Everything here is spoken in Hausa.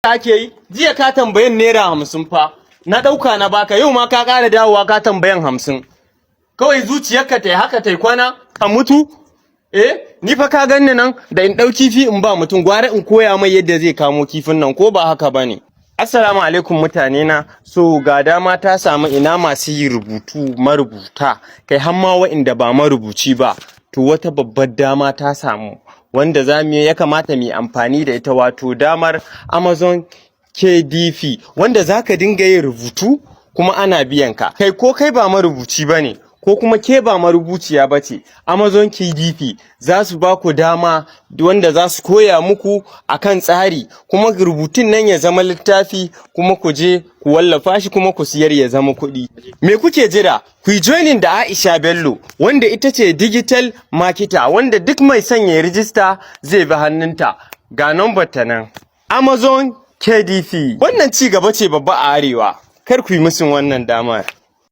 Ake yi jiya ka tambayan ₦50 fa na ɗauka na baka. Yau ma ka ƙara dawowa ka tambayan 50. Kawai zuciyarka ta yi haka ta yi kwana a mutu. Eh, ni fa ka ganni nan da in ɗau kifi in ba mutum, gwara in koya mai yadda zai kamo kifin nan, ko ba haka ba ne? Assalamu alaikum mutane na. So ga dama ta samu. Ina masu yi rubutu, marubuta, kai har ma wa'inda ba marubuci ba? To, wata babbar dama ta samu wanda za mu ya kamata mu yi amfani da ita, wato damar Amazon KDP, wanda za ka dinga yin rubutu kuma ana biyan ka. Kai, ko kai ba marubuci ba ne, ko kuma ke ba marubuciya ba ce, Amazon KDP za su ba ku dama wanda za su koya muku akan tsari, kuma rubutun nan ya zama littafi, kuma ku je ku wallafa shi, kuma ku siyar ya zama kuɗi. Me kuke jira? Ku yi joining da Aisha Bello, wanda ita ce digital marketer, wanda duk mai son ya rijista zai bi hannunta. Ga number ta nan. Amazon KDP. Wannan ci gaba ce babba a Arewa. Kar ku yi missing wannan damar.